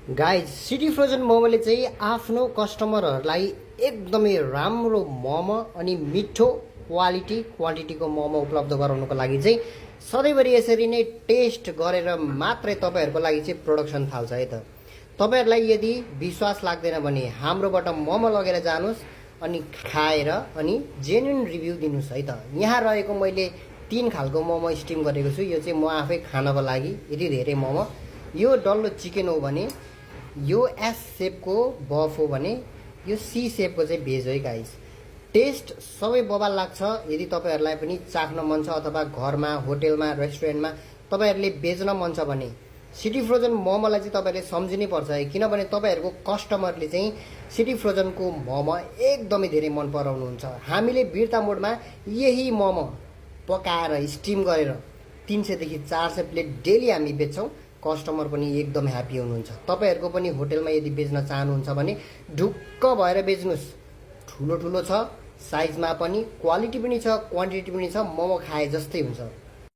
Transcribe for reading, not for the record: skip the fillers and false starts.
Guys city frozen मोमोले चाहिँ आफ्नो कस्टमरहरूलाई एकदमै राम्रो मोमो अनि मिठो क्वान्टिटीको मोमो उपलब्ध गराउनको लागि चाहिँ सधैँभरि यसरी नै टेस्ट गरेर मात्रै तपाईँहरूको लागि चाहिँ प्रोडक्सन थाल्छ है त। तपाईँहरूलाई यदि विश्वास लाग्दैन भने हाम्रोबाट मोमो लगेर जानुहोस् अनि खाएर अनि जेन्युन रिभ्यू दिनुहोस् है त। यहाँ रहेको मैले 3 खालको मोमो स्टिम गरेको छु। यो चाहिँ म आफै खानको लागि यति धेरै मोमो। यो डल्लो चिकन हो भने, यो एस सेपको बफ हो भने, यो सी सेपको चाहिँ भेज है गाइस। टेस्ट सबै बबाल लाग्छ। यदि तपाईँहरूलाई पनि चाख्न मन छ अथवा घरमा होटेलमा रेस्टुरेन्टमा तपाईँहरूले बेच्न मन छ भने सिटी फ्रोजन मोमोलाई चाहिँ तपाईँहरूले सम्झिनै पर्छ है। किनभने तपाईँहरूको कस्टमरले चाहिँ सिटी फ्रोजनको मोमो एकदमै धेरै मन पराउनुहुन्छ। हामीले बिर्ता मोडमा यही मोमो पकाएर स्टिम गरेर 300 देखि 400 प्लेट डेली हामी बेच्छौँ। कस्टमर पनि एकदम ह्याप्पी हुनुहुन्छ। तपाईँहरूको पनि होटेलमा यदि बेच्न चाहनुहुन्छ भने ढुक्क भएर बेच्नुहोस्। ठुलो ठुलो छ साइजमा पनि, क्वालिटी पनि छ, क्वान्टिटी पनि छ, मोमो खाए जस्तै हुन्छ।